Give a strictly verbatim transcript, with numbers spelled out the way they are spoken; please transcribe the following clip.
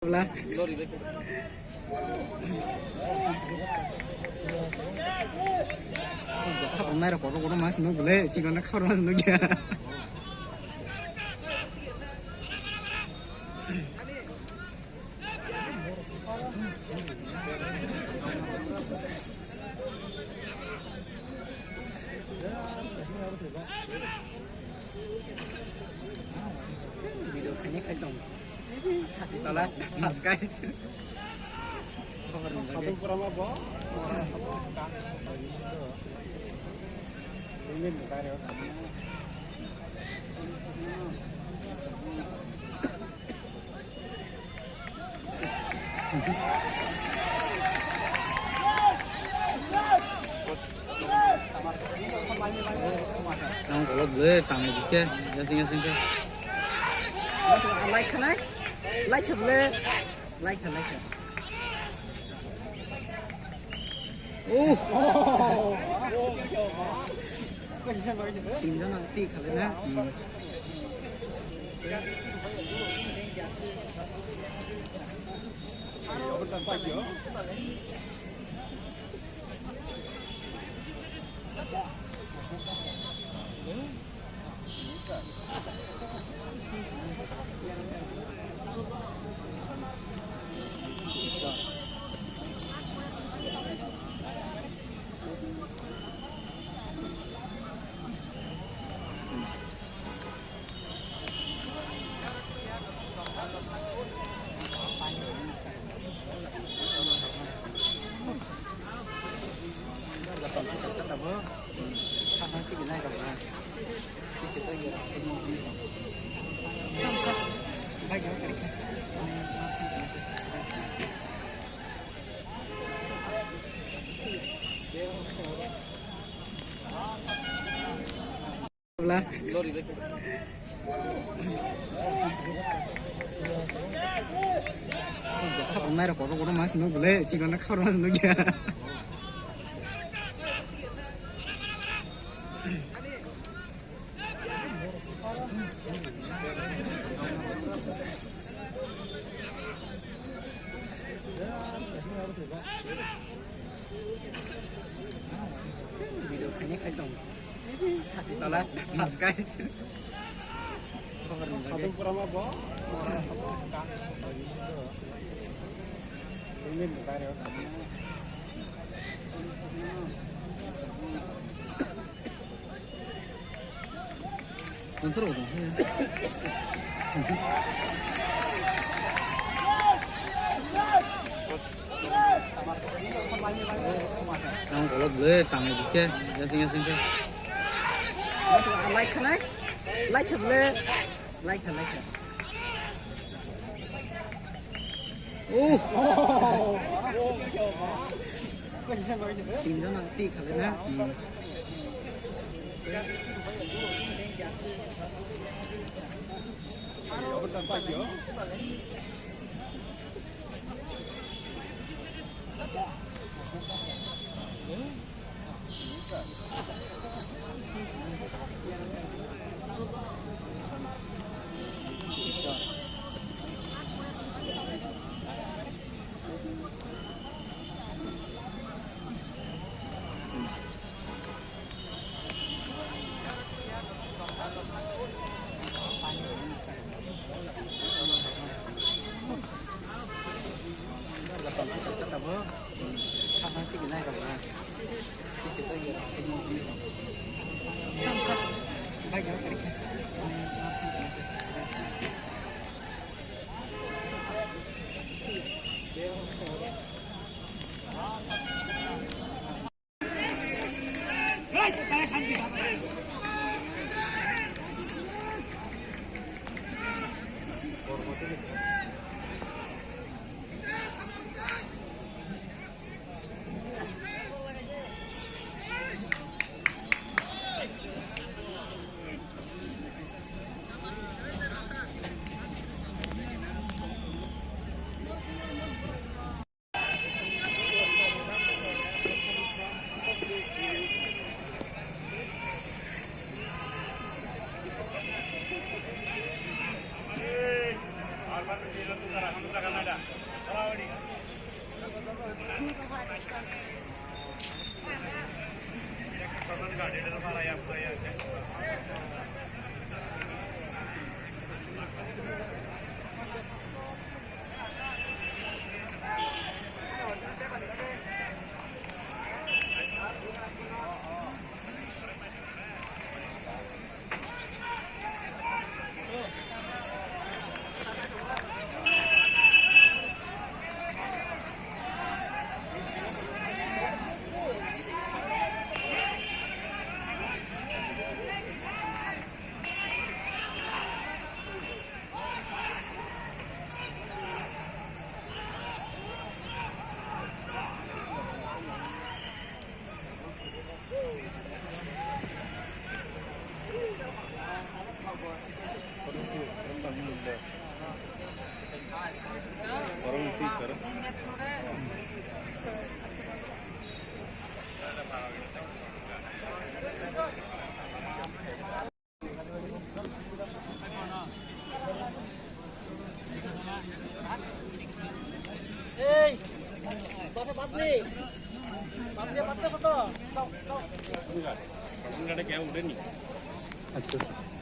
Bla. Jotha tongnai rok kotor kotor mas nuk bole, chikon na khor mas nuk ya. Video khaini khai tong. Sati tola, pas kai. Khobor ni bagwi. Ang kolok ble tang di ke, yasing yasing ke. Like khanai, like ble, like khan, like khan. Oh. Tinjon ang ti khale na. Hmm. Bla. Jotha tongnai rok kotor kotor mas nuk bole, chikon na khor mas nuk ya. Video khaini khai tong. Sati tola, pas kai. Khobor ni bagwi. Answer wala hai. Ang kolok ble tang di ke, yasing yasing ke. Like khanai, like khan ble, like khan, like khan. Oh. Tinjon ang ti khale na. Hmm. Ei, bate bad ni. Bad ni, bad ni soto. Chao, chao. Acha, sir.